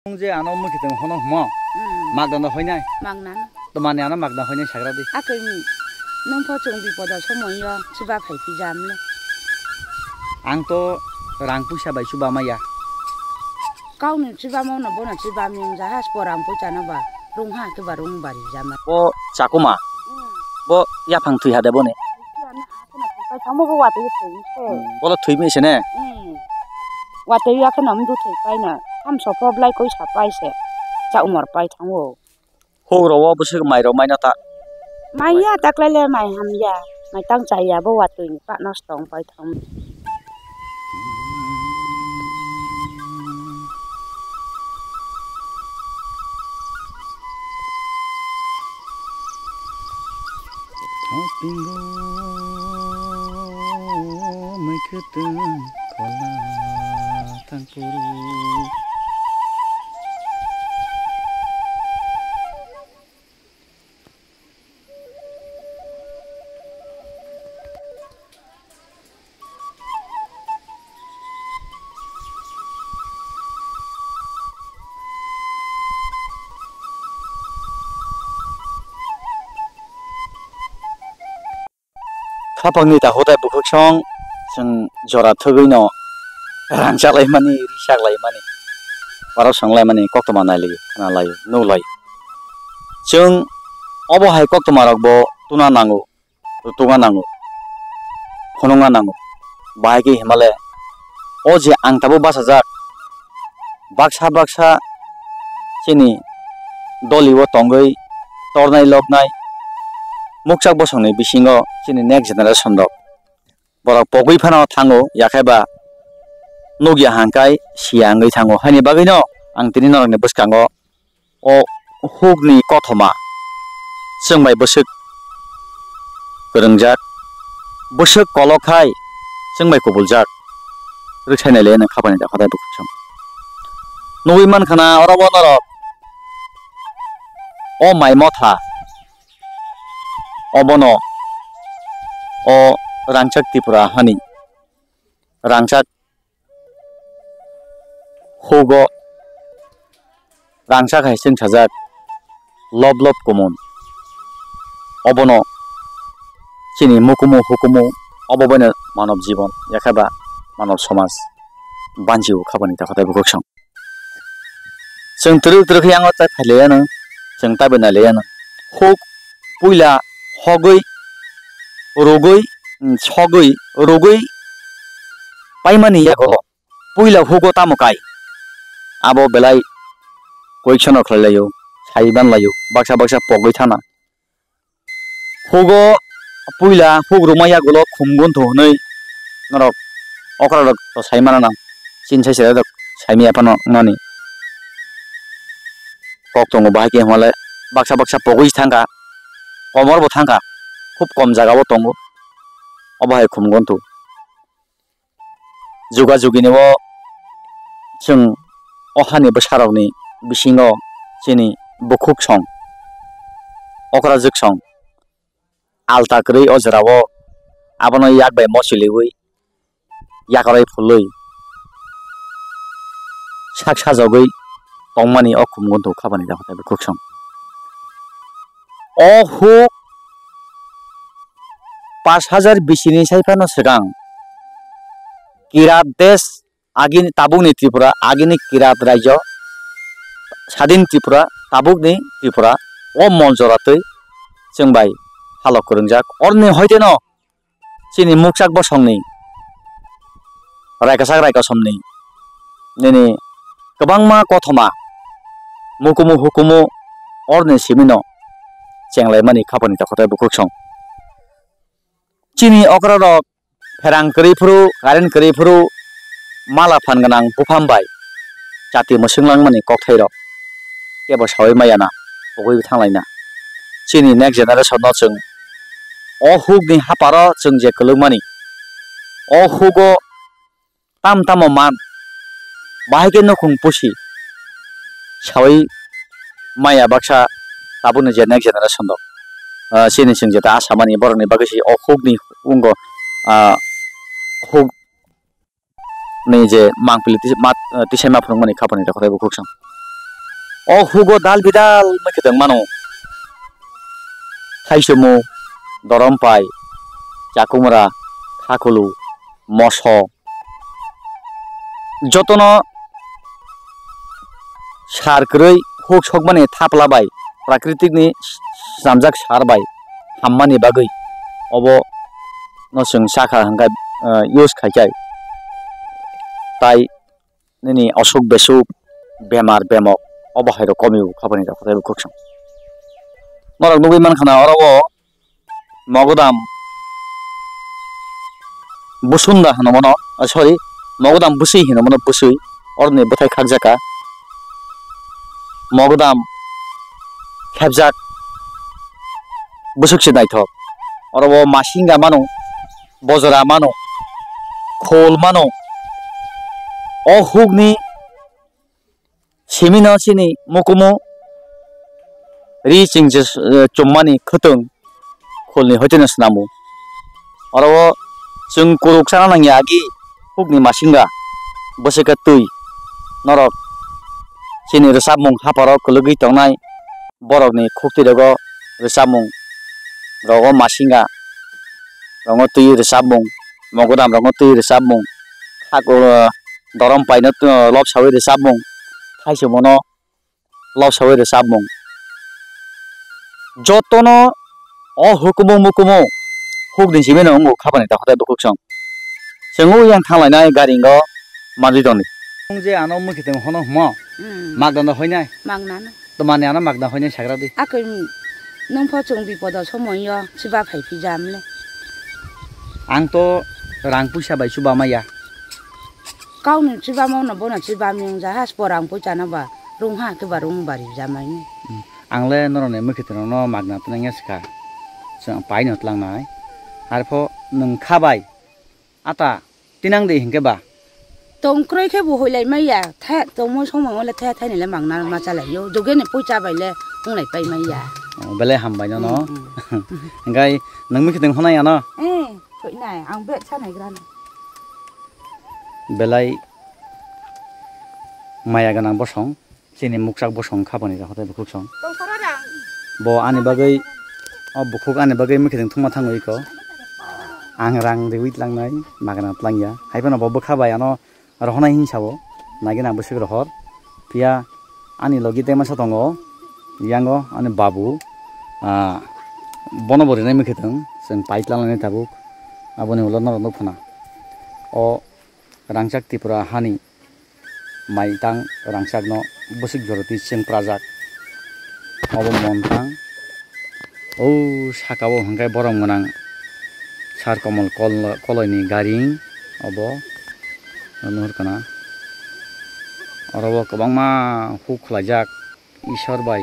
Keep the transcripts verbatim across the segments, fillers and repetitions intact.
Nwng je ano mukitwng hono hmo, Hmm. magda no hoinai. Magna no. Twmani ano magda hoinai sagra di. Akhe nwng pho chwng bipodo somoyo chiba phai phi jam le. Ang to rang puisa bai chuba maya. Kau ni chiba mo no bono chiba mi wng ja has po rang puisa no ba rung ha khe ba rung bari jama. Bo chakuma. Hmm. Bo yaphang thwi ha de boni. Thangma bo watwi thwi se. Hmm. Bolo thwi mi se ne. Hmm. Watwi ya khe nam du thwi pai na. Ham so pho blai koi sa pai se. Cha umor pai thango. Huk ro o bwswk mai rok mai no ta. Mai ya taklai le mai ham ya. Mai tang cha ya bo watwi ni pa nosto wng pai thang. Hopingo mai khwtwng khola thang phuru. Khapangni takhuk tei bwkhwksong chwng jora thwgwino rangchaklaimani, richaklaimani, borok songlaimani koktwma nailai, khwnalai, nuklai. Chwng obo hai koktwmarokbo tuna nango, rwtwkna nango, phunukna nango. Bahai khe himale o je ang tabuk bachajak, baksa baksa chini doli o tongwi tornai loknai mukchak bosongni bisingo chini next generation rok borok pogwi phano thango, yakheba nukya hangkai siya wngwi thango. Haini bagwino ang tini norokni bwskango o hukni kothoma chwng bai bwswk kwrwngjak, bwswk kolok khai chwng bai kubuljak, rwksainai le nang khapani da khotai bwkhwksong. Nugwi mankha na oro bo norok o mai motha obono o rangchak Tripura hani rangchak hugo rangchak hai chwng sajak lob lob kumun. Obono chini mukumu hukumu obo baino manob jibon yakheba manob somaj banjio khapani ta khotai bwkhwksong. Chwng twrwk twrwk khe yango tai phailaiya nang, chwng tai bai nailaiya nang. Huk puila hogwi rugwi, sogwi rugwi paimani yago puila hugo tamo kai? Abo belai koiksano khlai laio, sai ban laio, baksa baksa pogwi thana. Hugo puila huk rwma yagulo khum guntu hwnwi norok okra rok to sai mana nang, chini sai sai rok sai maya phano nani kok tongo, bahai khe hwnle baksa baksa pogwi thangkha, komor bo thangkha, khub kom jaga o tongo, obo hai khum guntu. Juga jugini o chwng o hani bwsarokni bisingo chini bukhuk song, okrajwk song alta kwrwi o jorao abono yak bai mochiliwi yakarwi phulwi sak sajagwi tongmani o khum guntu khapani da hotai bukhuk song. O huk pash hajar bisini sai phano swkang Kirat desh agini tabukni Tripura, agini Kirat rajyo, sadin Tripura, tabukni Tripura, o monjora twi chwng bai halok kwrwngjak. Orni hoiteno chini mukchak bosongni raikasak raikasomni nini kwbangma kothoma mukumu hukumu orni simino chenglaimani khapani ta khotai bukhuk song. Chini okrarok pherang kwrwi phuru, current kwrwi phuru, mala phan gwnang buphang bai chati mwswk langmani kokthairok kebo saui maya na, pogwi thanglaina. Chini next generation no chwng o hukni haparo chwng je kwlwkmani, o hugo tam tamo man, bahai khe nukhung pusi saui maya baksa tabukni je next generation rok. Ah, chini chwng jeta asamani borokni bagwi se o hukni wngkha, ah, hukni je mangpili tisa ma, ah, tisaima phunukmani khapani rok khorokbo khukchang. O hugo dal bidal mui khe tong mano. Thaisomo, dorompai, chakumra, khakulu, moso. Jotono sar kwrwi huk sokmani thapla bai, prakritikni swnamjak sar bai hammani bagwi obo no chwng sakha hwnkhe, eh, use khai khai. Tai nini osuk besuk, bemar bemok, obo hai rok komi o khapani rok kothai bukhuk song. Norok nugwi mankha na oro o mogodam busunda hwno mono, ah, sorry, mogodam bwswi hwno mono bwswi, oroni bwthai khakjaka. Mogodam khebjak bwswk se naithok. Oro o masinga mano, bojra mano, khol mano. O hukni simino chini mukumu ri chingje, eh, chummani khwtwng kholni hoiteno snamo. Oro o chwng kuruk chana nangya agi hukni masinga bwswk khe twi norok chini rwchapmung hapharo kwlwgwi tongnai. Borokni khukti rogo rwchapmung rogo masinga rogo twi rwchapmung, mogodam rogo twi rwchapmung, khak, o, dorom paino, o, lobsawi rwchapmung, thaisomono lobsawi rwchapmung. Jotono o hukumu mukumu hukni simino wngo khapani ta hote bukhuk song. Chwng o yang thanglainai garingo manjui tongdi. Nwng je ano mui khitwng hono hmo, Hmm. Magda no hoinai. Magna no. Twmani ano magda hoinai sagra di. Akoi nwng pho chwng bipodo somoio chiba phai phi jam le. Ang to rang puisa bai chuba maya. Kau ni chiba mo no bono chiba mi wng ja has po rang puisa no ba rung ha ke ba rung bari jamai ni. Hmm. Ang le norok ni mui khitwng no magna twnang ya sikha. Chwng pai no tlang nai. Arpho nwng kha bai. Ata, tinang de hinkhe ba? Tong kroi khe bo hoilai maya, tha, tongmo somoi wale tha thaini le mangna ma chalai yo, joge ni poicha bai le wnglai pai maya. Oh, belai hambai no no. Mm, mm. Hingkai nang mi khiteng honai ano? Eh, thoi nai, ang bet sa nai grana. Belai maya ganang bosong. Chini mukchak bosong kha boni hote bukhuk song. Bo ani bagwi, o bukhuk ani bagwi mikhe thwngma thango iko. Ang rang riwi tlangnai, magana tlangya. Hai phano bo bwkha bai ano rohornai hinwi sao. Nagina bwswk rohor. Phiya ani logi tei masa tongo. Yango ani babu. Ah, bono bo rinai mikhe thwng. Chwng pai tlangnai tabuk. Aboni ulo norok nuk phana. O rangchak Tripura hani. Mai tang rangchakno bwswk joroti chwng prajak. Obo mon tang. O saka o hwnkhe borom gwnang sar komol kol-, koloini garing obo nuhur kana. Oro o kwbangma huk khwlaijak. Isor bai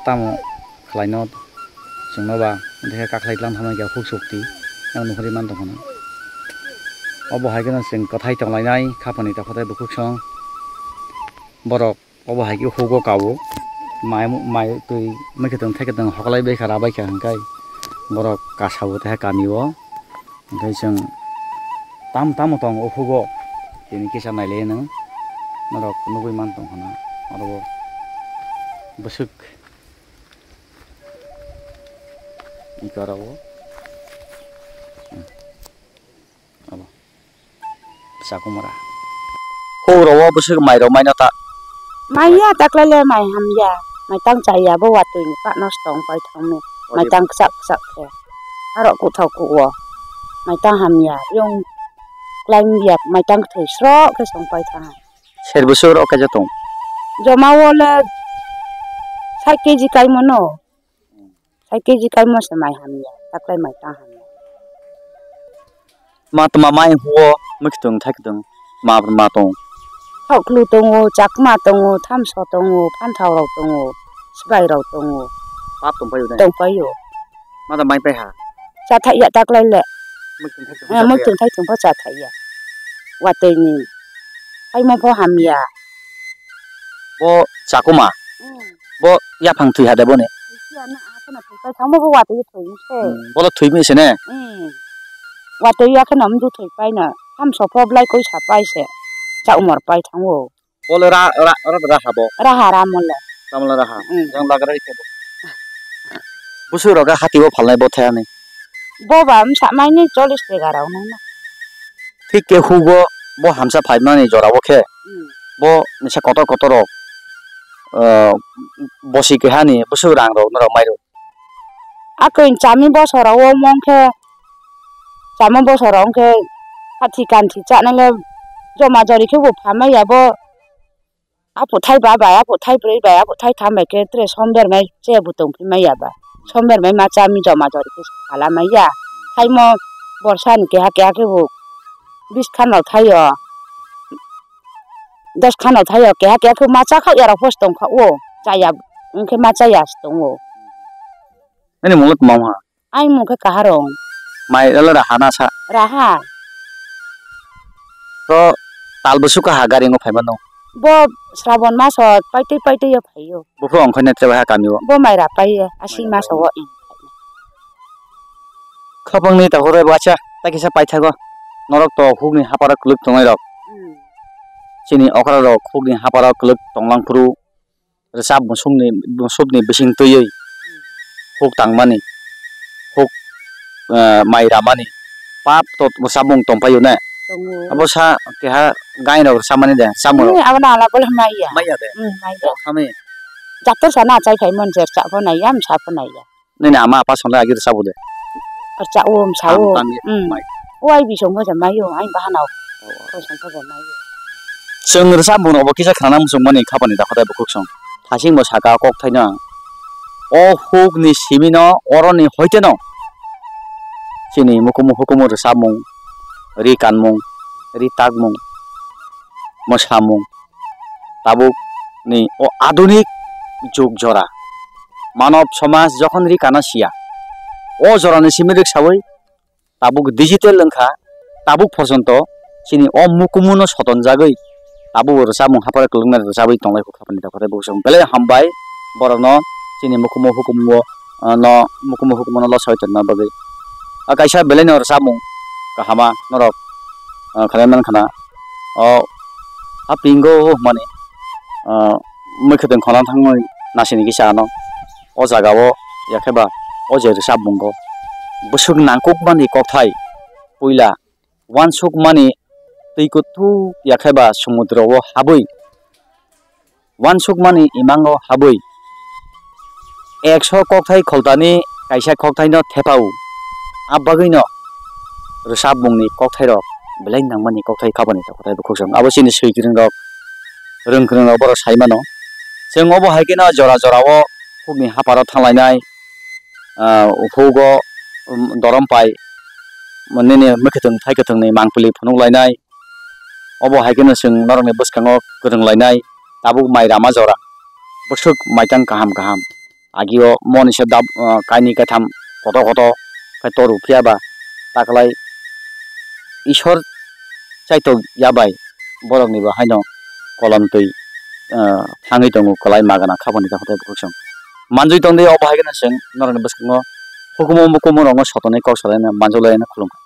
tamo khlaino chwngno ba, hwnkhe kakhlai tlang thamani khe huk sukti, ang nuhuri man tongkha na. Obo hai kheno chwng kwthai tonglainai, khapani tokhatai bukhuk song. Borok obo hai khe hugo kao, mai, mai twi, mai khwtwng thai khwtwng hoklai bai kha, rabai kha hwnkhe borok kasao tei kami o. Hwnkhe chwng tam tamo tong o hugo, tini kisa nailai nw norok nugui man tong khana oro o bwswk iko oro o, hmm, abo chakumara huk rok o bwswk mai rok mai no ta. Maiya taklai le mai hamya, mai tang chaya bo watwi ni pah nosto wng pai thangno, mai tang kwchak kwchak khe. Arok kuthok kuo, mai tang hamya, yung klai wngya, mai tang kwthwi srok khe song pai thang. Ser bwswk rok kaisa tong? Joma o le sat keji kaimo no, sat keji kaimo se mai hamya, taklai mai tang hamya. Ma tma mai huo, mui khitwng thai khitwng, ma ma tong. Thoklu tongo, chakma tongo, thamso tongo, phanthao rok tongo, swbai rok tongo. Pap tong paio dai? Tong paio. Ma da mai pai ha? Cha thai ya taklai le. Mui khitwng thai khitwng. Eh, cha mui thai khitwng pho cha thai ya. Watwi ni. Haimo pho hamya. Bo chakuma. Hmm. Bo yaphang thwi ha de boni. Thwi ya na, a, kheno thwi pai thangma bo watwi thwi se. Hmm, bolo thwi mi se ne? Hmm. Watwi ya kheno mdu thwi pai na. Thamso pho blai koi sa pai se. Cha umor pai thango. Bole ra, ra, ra, raha bo. Raha Ramole. Ramole raha. Mm. Jang lagra ite bo. Busu roga hati bo phalnai bo thayani. Bo ba msa maini chollish tega rok nang. Thik ke hugo bo hamsa phaimani jora o khe. Mm. Bo nisa kotor kotor rok. Ah, bosi kehani busu rang rok norok mairo. Akoi chami bosoro o mong khe, chamo bosoro wng khe hathi kanthi chanai le joma jori khe bo phamai ya bo. Apo thai ba bai, apo thai brwi bai, apo thai tham bai khe tre somber mai che bo tong phi mai ya ba. Somber mai ma chami joma jori khe phala mai ya. Thaimo borsa ni keha keha khe bo bis khan rok thaio. Dos khan rok thaio keha keha khe ma cha kha ya rok pho tong kha o. Chaya wng khe ma chaya se tong o. Ani munglo tma wngha? Ani mung khe Kaharong. Mai ralo raha na sa? Raha. To tal bwswk kaha gari wngwi phai mano? Bo Srabon maso paitwi paitwi o phaio. Buphuru ongkhorni tre baha kami o? Bo mai ra pai ya, asing maso o. Khapangni takhorwi bo acha, ta kisa paithago. Norok to hukni haparo kwlwk tongnai rok. Hmm. Chini okra rok hukni haparo kwlwk tonglang phuru. Rwchap musukni, musukni bising twiwi huk tangmani, huk, eh, mai ramani pap to rwchapmung tongpaio ne? Tongo. Abo sa keha gainrok rwchapmani de, chamung rok? Abo na ala bole maya. Maya de? Hmm, maya. Kok thami? Jator sana achai khai mon jer cha pho naiya, msa pho naiya. Nini ama apa songnai agi rwchabo de? Rwchao, msao. Tam, tam, hmm. Mai. O ai bisong pho ja maio, ai bahana o. Oh, oh. Bisong pho ja maio. Chwng rwchapmung rokbo kisa khnana muchungmani khapani dakhotai bukhuk song. Thasing bo saka kok thaino ang. O hukni simino oroni hoiteno chini mukumu hukumu rwchapmung, ri kanmung, ri takmung, mwsamung, tabuk ni o adunik jug jora. Manob somaj jokhon ri kana siya, o jorani simi rwksawi tabuk digital wngkha, tabuk porjonto chini o mukumuno sotonjagwi tabuk rwchapmung haphar kwlwngna rwchabwi tonglai kha khapani dakhotai bukhuk song. Belai hambai borokno chini mukumu hukumu, ah, no, mukumu hukumu no losoi tongna bagwi. Ah, kaisa belai no rwchapmung kahama norok, ah, khlai man khana. O, a pingo hwnmani, ah, mwkhwtwng khorang thangwi nasini kisa ano. O jaga o yakheba o je rwchapmungo bwswk nangkukmani kokthai puila uansukmani twi kuthuk yakheba sumudro o habwi uansukmani imango habwi ekso kokthai kholtani kaisa kokthaino thepao. A bagwino rwchapmungni kokthairok belai nangmani kokthai khapani tongkha tei bukhuk song. Abo chini swi kwrwngrok, rwng kwrwngrok borok sai mano. Chwng obo hai kheno jora jorao hukni hapharo thanglainai, ah, hukgo, um, dorom pai nini mwkhwtwng thai kwthwngni mangpili phunuk lainai. Obo hai kheno chwng norokni bwskango kwrwng lainai, tabuk mai rama jora, bwswk maitang kaham kaham. Agio monisa dab, ah, kainwi kaitham koto koto khe toru phiya ba taklai Ishwar chaitok ya bai borokni bo haino kolom twi, ah, thangwi tongo kwlai magana khapani tongkha tei bukhuk song. Manjwi tongdi obo hai kheno chwng norokni bwskango hukumu mukumu rokno sotonwi kok salaina manjak laina khulumkha.